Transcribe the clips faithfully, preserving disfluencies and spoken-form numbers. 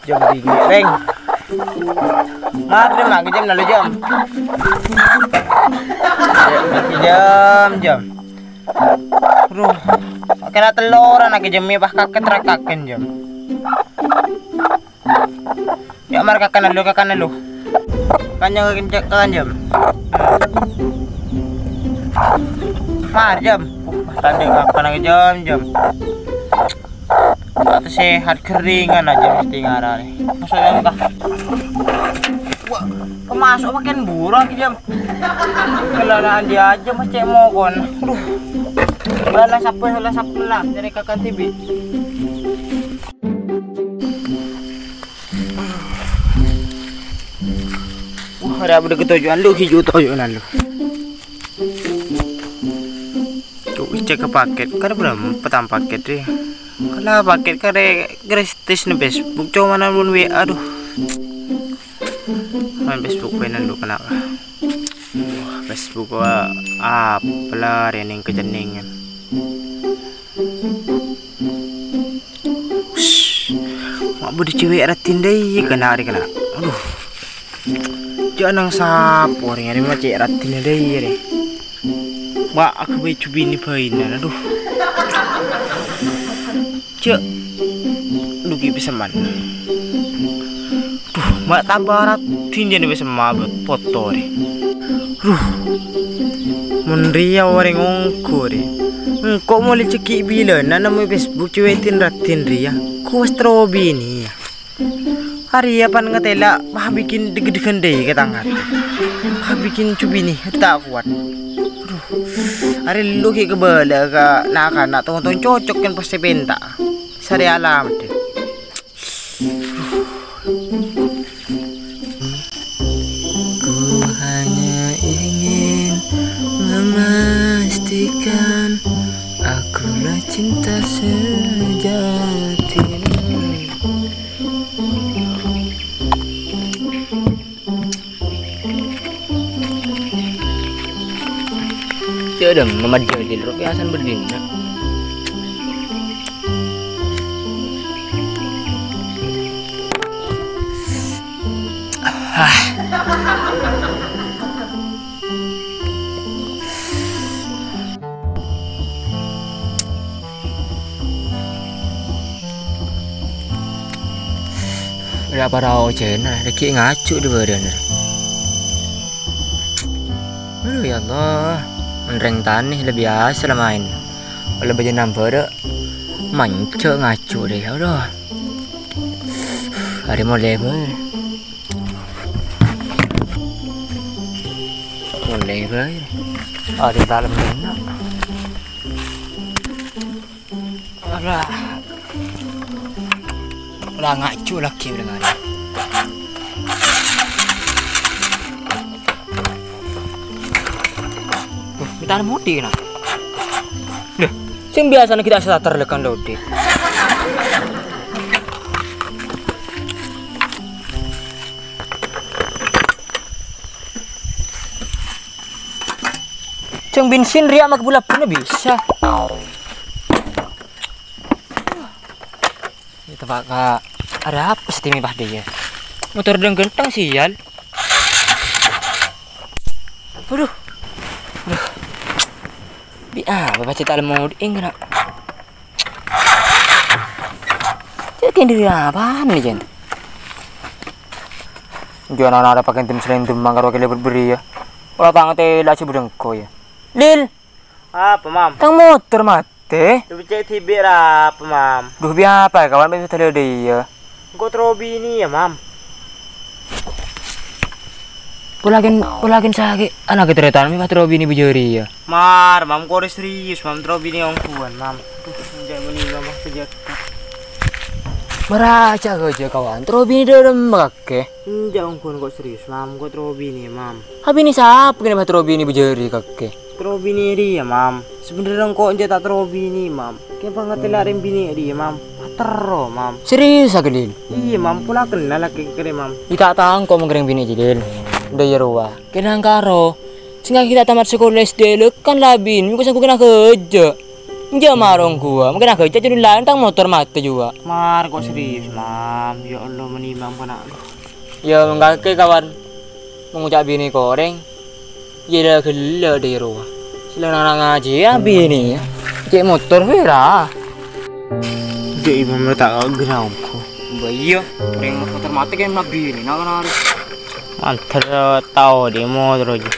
Jam bingung, Beng. Maaf, Jam, lagi jam lalu, Jam. Jam, jam. Aduh, kena telur anak jam ini, pas kaget rakakan, Jam. Ya, mar kakan lu, kakan lu. Kanyang kakan, Jam. Mar, Jam. Uh, tadi kakan lagi, Jam, Jam. Atau sehat keringan aja mesti ngarah nih. Maksudnya entah. Wah, kemasuk makin burung aja, Jam. Kendaraan dia aja mesti mau kon. Duh. Lah, lah, sapa, lah, sapa, lah. Dari kakan tibi. Wah, ada apa deket tojokan lu, hijau tojokan lu. Cuk, cek ke paket, kan berapa petang paket deh. Kalau paket kan ada gratis nih Facebook, cuma namun W A, aduh. Main Facebook penan lu kenapa? Wah, Facebook wa apa lah, rening kejeningan. Ush, mak budi cewek ratin dai kena hari kena. Aduh. Jangan sapo hari hari mah cek ratin dai re. Mak aku baju bini bainan, aduh. Cek. Dugi peseman. Duh, mak tambah ratin jane wis mabet foto re. Duh. Mun riya oreng ongko re. Engko' mole cekki' bilana nemmo Facebook cuwetin ratin riya. Ku wis terro bini ya. Arya pan ngatela, wah, bikin deg-degan dai ka tang ate. Wah, bikin cubini ta' kowat. Duh. Are lu ki kebala ka na'-kana' tonton cocok kan pasti penta. Sare alamat deh. Ku hanya ingin memastikan akulah cinta sejatimu. Cedeng, nama jadil, rok yasan berdina. Ah. Ora para ojena, lagi ngacu di badan. Aduh, ya Allah, menreng tani lebih asal main. Kalau baca nambah, manca ngacu deh, ya Allah. Hari mau lebar. Mulai bae. Ada dalam mana? Alah. Lah ngacu lagi udah ngari. Duh, kita ada mudi kena. Duh, sing biasanya kita starter lekan dodi. Ceng bensin riya mak bula puna bisa. Itu pak ka ada apa sih timi bah dia? Motor deng genteng sial. Waduh. Waduh. Bi apa baca talem mau diinggrak. Cek kendiri apaan nih, Jen? Jangan ada pakai tim selendem mangkar wakil berberi ya. Kalau tangan teh laju berengko ya. Lil, apa, Mam? Tang motor mate. Lu cek tibik ra apa, Mam? Duh, bi apa ya, kawan? Bisa tadi dia. Engko' terro bini ya, Mam. Polagen, polagen sakit. Anak keteretan mi pas terro bini bejari ya. Mar, Mam, kore serius, Mam, terro bini ongguan, Mam. Duh, enjak meni, Mam, pas pejaket. Maraca aja, kawan. Terro bini dalam kake. Enjak ongguan kok serius, Mam, kok terro bini, Mam. Abini sapa kene pas terro bini bejari kake? Terro bini dia, Mam. Sebenarnya engko' enjak tak terro bini, Mam. Kepang ngatela reng bini dia, Mam. Pas terro, Mam. Serius, Agelin? Iya, Mam. Pula kenal lagi kere, Mam. Ita tangko mengkereng bini jadil. Dâ' iyâ rowa. Kènang karo. Sèngghâ ghi' ta' tamat sakola S D lè kan la abinè, mèngko sèngghâ kènang ghâjâ. Enjâ' marè ongghuwâ, mèngko kènang ghâjâ jhâ' dhulân tang motor matè jhuwâ. Mar, kok serius, Mam? Ya Allah, mènè Mam kènang. Yâ, mangkakè, kawan. Mangoca' binè korèng. Yâ, la ghellâ' dâ' iyâ rowa. Sè la nang-nang ngajhi yâ binè yâ. Cè' motor pèra. Jhâ' Imam la ta' ghenna ongghu. Bâ iyâ, orèng motor matè kèng mabinè nang-nang arè. Mandhâr tao dâ' motor jâ.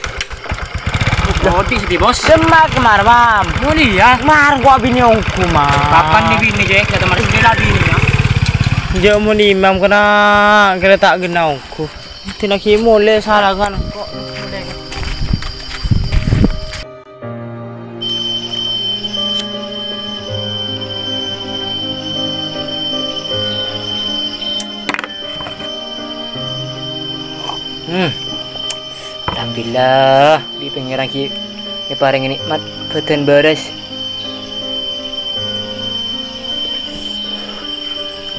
Odi' sè, Bos. Semma' kemar, Mam. Muli yâ. Mar, gua binè ongghu, Mam. Kapan nih binè, Cek? Kata Mar sini la binè yâ. Jhâ' mon Imam kènang, kèra ta' ghenna ongghu. Dinaghi molè saragan kok. Hmm. Alhamdulillah, bi' Pangèran ghi' èparèngè nè'mat bhâdhân bârâs.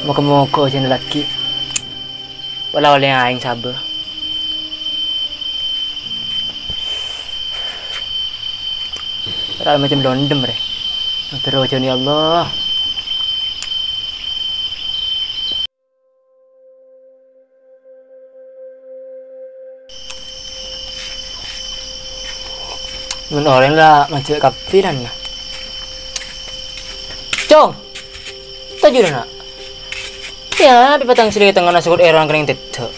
Moga-moga ojhân lagi. Pola ollè aèng sabâ. Ra macem londem, rè. Mator ojhân, ya Allah. Mon orèng la majâ' kabbhi, na. Cong! Toju', na'. Yâ, bi' patang sèlè tengngana sokot èrang kennèng tèdhâ'.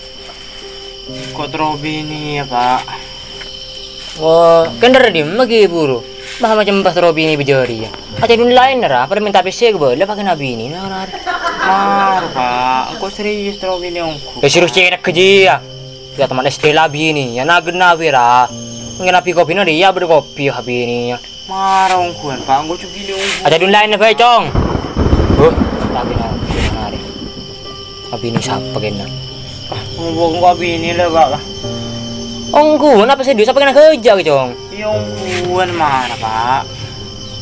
Kok terro binè yâ, Pak? Oh, kèndher dimma ghi' buru? Bah macem pas terro binè bâjâri yâ. Acadun laèn ra, padâ mènta pèssè ghâbâlâ pagghun abinè, na, na, na. Mar, Pak. Engko' serius terro binè ongghu. Yâ, serius cèrèk ghâjâ yâ. Yâ, teman S D la binè, yâ, na ghenna wèra. Mungkin abi kopina dâ' iyâ bâdâ kopi yâ abinè yâ. Mara ongghuwân, Pak, engko' jhâ' binè ongghu. Acadun laèn bhâi, Cong. Huh, ta' binè ongghu arè. Abinè sapa kènna? Ah, engko', engko' abinè la, Pak, lah. Ongghuwân apa sè dhu sapa kènna ghâjâ, Cong? Iyâ, ongghuwân mara, Pak.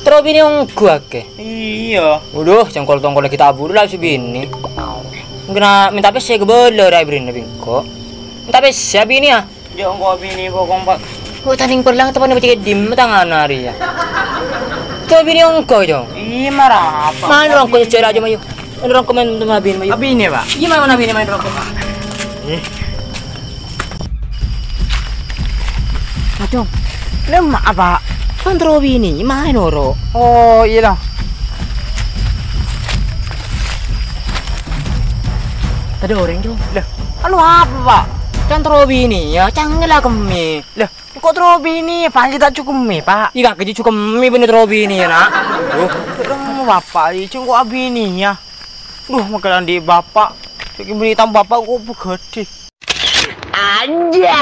Terro binè ongghu akè? Iyâ. Waduh, cengkol-tongkol lagi tabu la sè binè. Kènna mènta pèssè ghâbâlâ ra èbèrri'na bi' engko'. Mènta pèssè abinè yâ. Jhâ' engko' abinè bokong, Pak. Kok tadhing perlang tepa'na bâcè' dimma tangana arè yâ. Coba binè ongghu, Cong. Iyâ, mara apa? Mana rongko jhâjhâr aja, mayu. Mana rongko main teman abinè, mayu. Abinè, Pak. Iyâ, mana, mana abinè main rongko? Eh. Cong. Lem apa? Kan terro binè, main oro. Oh, iyâ lah. Tadâ' orèng, Cong. Lah, anu apa, Pak? Kan terro binè yâ, cangèl la kemmè. Lah, engko' terro binè yâ, panjhâ ta' cokemmè, Pak. Iyâ, kakè cokemmè bânnè terro binè yâ, na'. Duh, terro Bapak, iyâ, engko' abinè yâ. Duh, makanan di' Bapak. Cokemmè bânnè tam Bapak kok pagâdhi. Aja.